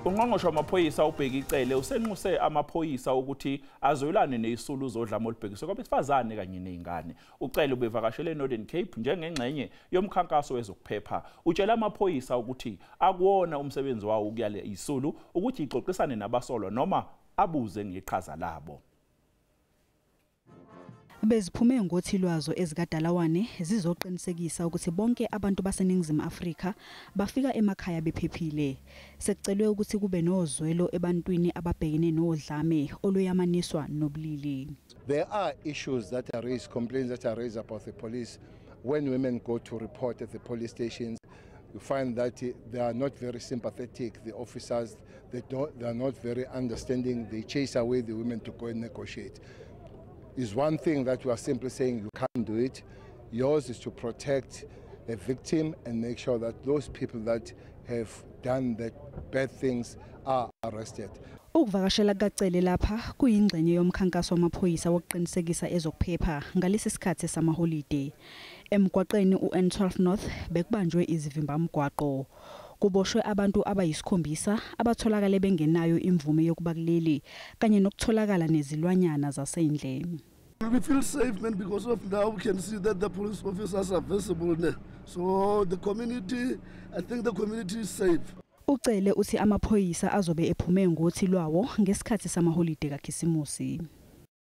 Ungqongqoshe wamaphoyisa uBheki Cele usenxuse amaphoyisa ukuthi azwelane nezisulu zodlame olubhekiswe kwabesifazane kanye nezingane. UCele ubevakashele eNorthern Cape njengengxenye yomkhankaso wezokuphepha. Utshela amaphoyisa ukuthi akuwona umsebenzi wawo ukuyala izisulu ukuthi ixoxisane nabasolwa noma abuze ngeqhaza labo. Beziphume ngothi lwazo ezikadalawane zizoqinisekisa ukuthi bonke abantu baseNingizimu Afrika bafika emakhaya bephephile. Sekucelwe ukuthi kube nozwelo ebantwini ababhekene nodlame oluyamaniswa nobulili. There are issues that are raised, complaints that are raised about the police. When women go to report at the police stations, you find that they are not very sympathetic. The officers, they are not very understanding. They chase away the women to go and negotiate. Is one thing that we are simply saying you can't do it. Yours is to protect the victim and make sure that those people that have done the bad things are arrested. Ukuvakashela kaCele lapha kuyingxenye yomkhankaso wamaphoyisa wokuqinisekisa ezokuphepha ngalesi sikhathi samaholide. Emgwaqeni uN12 North bekubanjwe izivimbamgwaqo. Kuboshwe abantu abayisikhombisa abatholakale bengenayo imvume yokuba kuleli kanye nokutholakala nezilwanyana zasendle. We feel safe, man, because of now we can see that the police officers are visible there. So the community, I think the community is safe. Ucele uthi amaphoyisa azobe ephume ngothi lwawo ngesikhathi samaholide kaKhisimusi.